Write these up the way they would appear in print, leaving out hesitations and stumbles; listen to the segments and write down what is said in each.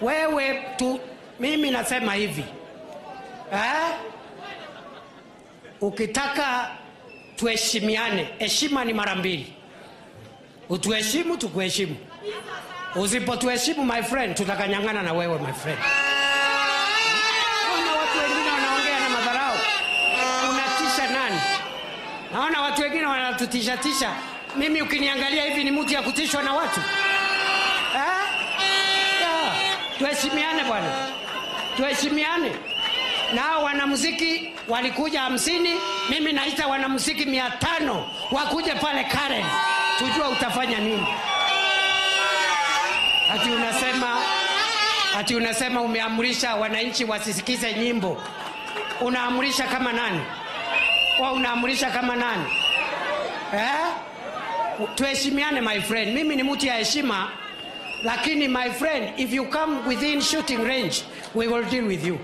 Wewe tu, mimi nasema hivi. Ukitaka tuheshimiane, heshima ni mara mbili. Utuheshimu, tukuheshimu. Usipotuheshimu, my friend, tutakanyang'ana na wewe, my friend. Naona watu wengine wanaongea na madharau. Unatisha nani? Naona watu wengine wanatutisha tisha. Mimi ukiniangalia hivi ni mtu ya kutishwa na watu? Yeah. Tuheshimiane bwana. Tuheshimiane. Na wanamuziki walikuja 50, mimi naita wanamuziki 500 wakuje pale Karen. Tujua utafanya nini. Ati unasema umeamrisha wananchi wasisikize nyimbo. Unaamrisha kama nani? Wa unaamrisha kama nani? Tuheshimiane, my friend. Mimi ni mtu ya heshima, lakini my friend, if you come within shooting range, we will deal with you.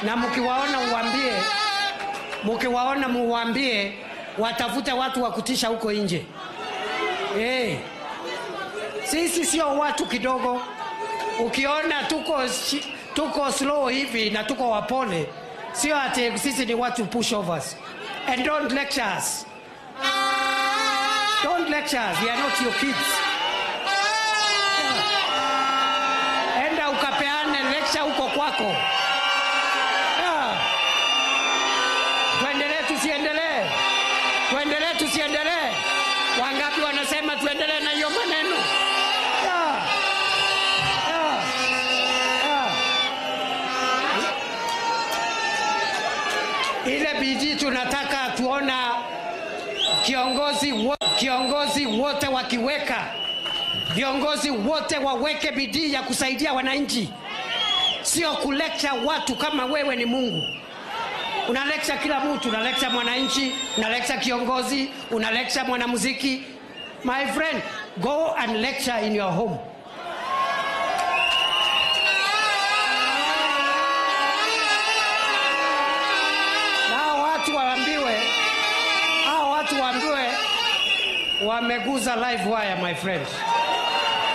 Na mkiwaona uambie, mkiwaona muambie watafute watu wa kutisha huko nje. Sisi sio watu kidogo. Ukiona tuko slow hivi na tuko wapole, sio ati sisi ni watu pushovers. And don't lecture us. Don't lecture us. We are not your kids. Yeah. Enda ukapeane lecture huko kwako. Yeah. Tuendelee tusiendelee? Tuendelee tusiendelee? Wangapi wanasema tuendelee na hiyo maneno? Yeah. Yeah. Yeah. Ile bidii tunataka tuona kiongozi wote wakiweka, viongozi wote waweke bidii ya kusaidia wananchi, sio kulecture watu kama wewe ni Mungu. Una lecture kila mtu, una lecture mwananchi, una lecture kiongozi, una lecture mwanamuziki. My friend, go and lecture in your home. Na watu waambiwe, hao watu waambiwe wameguza live wire, my friends.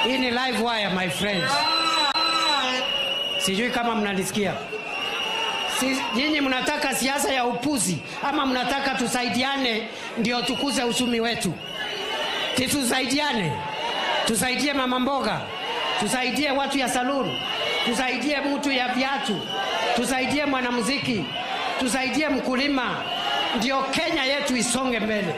Hii ni live wire, my friends. Sijui kama mnanisikia. Nyinyi mnataka siasa ya upuzi ama mnataka tusaidiane ndio tukuze uchumi wetu? Tusaidiane. Tusaidie mama mboga, tusaidie watu ya saloon, tusaidie mtu ya viatu, tusaidie mwanamuziki, tusaidie mkulima, ndio Kenya yetu isonge mbele.